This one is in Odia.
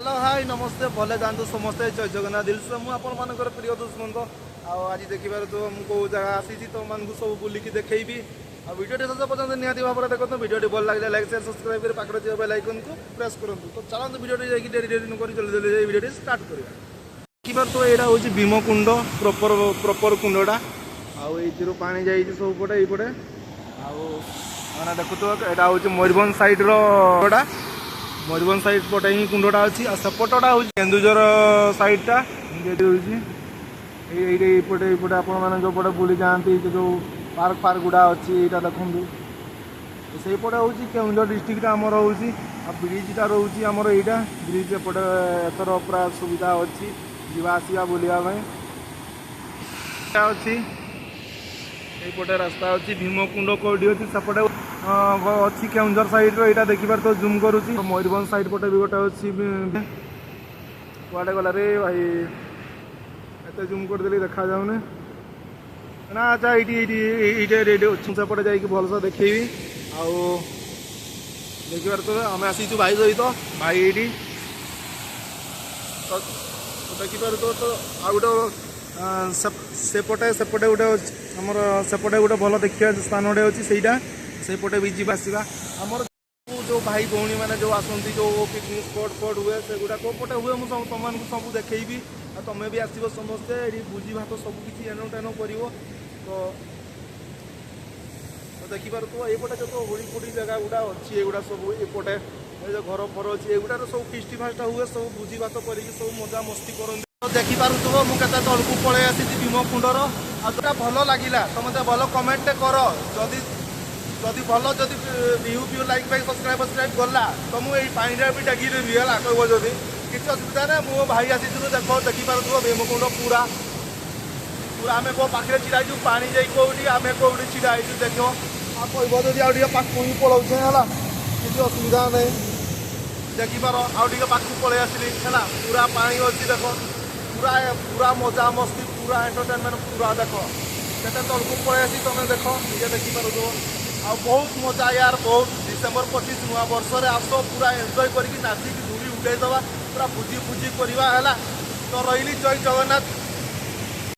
ହ୍ୟାଲୋ, ହାଇ, ନମସ୍ତେ, ଭଲେ ଯାଆନ୍ତୁ ସମସ୍ତେ। ଜୟ ଜଗନ୍ନାଥ ଦିଲସ। ମୁଁ ଆପଣମାନଙ୍କର ପ୍ରିୟ ଦୁଷ୍ମନ୍ତ। ଆଉ ଆଜି ଦେଖିପାରୁଥିବ ମୁଁ କେଉଁ ଜାଗା ଆସିଛି, ତୁମମାନଙ୍କୁ ସବୁ ବୁଲିକି ଦେଖେଇବି। ଆଉ ଭିଡ଼ିଓଟି ଶେଷ ପର୍ଯ୍ୟନ୍ତ ନିହାତି ଭାବରେ ଦେଖନ୍ତୁ। ଭିଡ଼ିଓଟି ଭଲ ଲାଗିଲେ ଲାଇକ୍, ସେୟାର, ସବସ୍କ୍ରାଇବ୍ କରି ପାଖରେ ଥିବା ବେଲ୍ ଆଇକନ୍କୁ ପ୍ରେସ୍ କରନ୍ତୁ। ତ ଚାଲନ୍ତୁ, ଭିଡ଼ିଓଟି ଯାଇକି ଡେରି ଡେରି ନ କରି ଜଲ୍ଦି ଜଲ୍ଦି ଯାଇ ଭିଡ଼ିଓଟି ଷ୍ଟାର୍ଟ କରିବା। ଦେଖିପାରୁଥିବ, ଏଇଟା ହେଉଛି ଭୀମକୁଣ୍ଡ, ପ୍ରପର ପ୍ରପର କୁଣ୍ଡଟା। ଆଉ ଏଇଥିରୁ ପାଣି ଯାଇଛି ସବୁପଟେ ଏଇପଟେ। ଆଉ ମାନେ ଦେଖୁଥିବ, ଏଇଟା ହେଉଛି ମୟୂରଭଞ୍ଜ ସାଇଡ଼ର ଟା। ମୟୂରଭଞ୍ଜ ସାଇଡ୍ ପଟେ ହିଁ କୁଣ୍ଡଟା ଅଛି। ଆଉ ସେପଟଟା ହେଉଛି କେନ୍ଦୁଝର ସାଇଡ୍ଟା। ଏଠି ହେଉଛି ଏଇ ଏଇଠି ଏଇପଟେ ଏଇପଟେ ଆପଣମାନେ ଯେଉଁପଟେ ବୁଲି ଯାଆନ୍ତି, ସେ ଯେଉଁ ପାର୍କ ଫାର୍କ ଗୁଡ଼ା ଅଛି, ଏଇଟା ଦେଖନ୍ତୁ। ସେଇପଟେ ହେଉଛି କେନ୍ଦୁଝର ଡିଷ୍ଟ୍ରିକ୍ଟଟା ଆମର ହେଉଛି। ଆଉ ବ୍ରିଜ୍ଟା ରହୁଛି ଆମର ଏଇଟା ବ୍ରିଜ୍ ଏପଟେ। ଏଥର ପୁରା ସୁବିଧା ଅଛି ଯିବା ଆସିବା ବୁଲିବା ପାଇଁ। ଏଇଟା ଅଛି, ଏଇପଟେ ରାସ୍ତା ଅଛି। ଭୀମକୁଣ୍ଡ କୋଉଠି ଅଛି? ସେପଟେ ଅଛି କେଉଁଝର ସାଇଡ୍ର। ଏଇଟା ଦେଖିପାରୁଥିବ, ଜୁମ୍ କରୁଛି। ମୟୂରଭଞ୍ଜ ସାଇଡ୍ ପଟେ ବି ଗୋଟେ ଅଛି। କୁଆଡ଼େ ଗଲା ରେ ଭାଇ? ଏତେ ଜୁମ୍ କରିଦେଲି, ଦେଖାଯାଉନି ନା। ଆଚ୍ଛା, ଏଇଠି ଏଇଠି ଏଇଠି ଏଇଠି ଅଛି। ସେପଟେ ଯାଇକି ଭଲସେ ଦେଖେଇବି। ଆଉ ଦେଖିପାରୁଥିବେ, ଆମେ ଆସିଛୁ ଭାଇ ସହିତ। ଭାଇ ଏଇଠି ତ ଦେଖିପାରୁଥିବ। ତ ଆଉ ଗୋଟେ ସେପଟେ ସେପଟେ ଗୋଟେ ଅଛି ଆମର। ସେପଟେ ଗୋଟେ ଭଲ ଦେଖିବା ସ୍ଥାନ ଗୋଟେ ଅଛି ସେଇଟା। ସେଇପଟେ ବି ଯିବା ଆସିବା। ଆମର ଯେଉଁ ଭାଇ ଭଉଣୀ ମାନେ ଯେଉଁ ଆସନ୍ତି, ଯେଉଁ ପିକନିକ୍ ସ୍ପଟ୍ ଫଟ୍ ହୁଏ, ସେଗୁଡ଼ା କେଉଁ ପଟେ ହୁଏ, ମୁଁ ସବୁ ତମମାନଙ୍କୁ ସବୁ ଦେଖେଇବି। ଆଉ ତମେ ବି ଆସିବ ସମସ୍ତେ, ଏଠି ଭୋଜି ଭାତ ସବୁ କିଛି ଏନ ଟେନ କରିବ। ତ ଦେଖିପାରୁଥିବ, ଏଇପଟେ ଯତ ହୁଡ଼ି ଫୁଡ଼ି ଜାଗା ଗୁଡ଼ା ଅଛି, ଏଗୁଡ଼ା ସବୁ ଏପଟେ ଏ ଯେଉଁ ଘର ଫର ଅଛି, ଏଗୁଡ଼ାର ସବୁ ଫିଷ୍ଟି ଫାଷ୍ଟା ହୁଏ। ସବୁ ଭୋଜି ଭାତ କରିକି ସବୁ ମଜା ମସ୍ତି କରନ୍ତି। ତ ଦେଖିପାରୁଥିବ, ମୁଁ କେତେ ତଳକୁ ପଳେଇ ଆସିଛି ଭୀମକୁଣ୍ଡର। ଆଉ ଯୋଉଟା ଭଲ ଲାଗିଲା, ସମସ୍ତେ ଭଲ କମେଣ୍ଟଟେ କର। ଯଦି ଯଦି ଭଲ ଯଦି ଭିଉ ଫିଉ, ଲାଇକ୍ ଫାଇକ୍, ସବସ୍କ୍ରାଇବ୍ ଫବସ୍କ୍ରାଇବ୍ ଗଲା, ତ ମୁଁ ଏଇ ପାଣିଟା ବି ଡେଗିଦେବି, ହେଲା? କହିବ ଯଦି, କିଛି ଅସୁବିଧା ନାହିଁ। ମୁଁ ଭାଇ ଆସିଥିଲୁ। ଦେଖ, ଦେଖିପାରୁଥିବ ଭୀମକୁଣ୍ଡ ପୁରା ପୁରା। ଆମେ କୋଉ ପାଖରେ ଛିଡ଼ା ହେଇଛୁ, ପାଣି ଯାଇ କୋଉଠି, ଆମେ କୋଉଠି ଛିଡ଼ା ହେଇଛୁ ଦେଖ। ଆଉ କହିବ ଯଦି, ଆଉ ଟିକେ ପାଖକୁ ହିଁ ପଳଉଛେ, ହେଲା? କିଛି ଅସୁବିଧା ନାହିଁ। ଦେଖିପାର, ଆଉ ଟିକେ ପାଖକୁ ପଳେଇ ଆସିଲି, ହେଲା? ପୁରା ପାଣି ଅଛି ଦେଖ। ପୁରା ପୁରା ମଜା ମସ୍ତି, ପୁରା ଏଣ୍ଟରଟେନମେଣ୍ଟ ପୁରା। ଦେଖ, କେତେ ତଳକୁ ପଳେଇ ଆସି ତମେ ଦେଖ, ନିଜେ ଦେଖିପାରୁଥିବ। ଆଉ ବହୁତ ମଜା ୟାର, ବହୁତ। ଡିସେମ୍ବର 25 ନୂଆ ବର୍ଷରେ ଆସ, ପୁରା ଏନ୍ଜୟ କରିକି ନାଚିକି ଧୂଳି ଉଡ଼େଇ ଦେବା, ପୁରା ଭୋଜି ଫୁଜି କରିବା, ହେଲା? ତ ରହିଲି, ଜୟ ଜଗନ୍ନାଥ।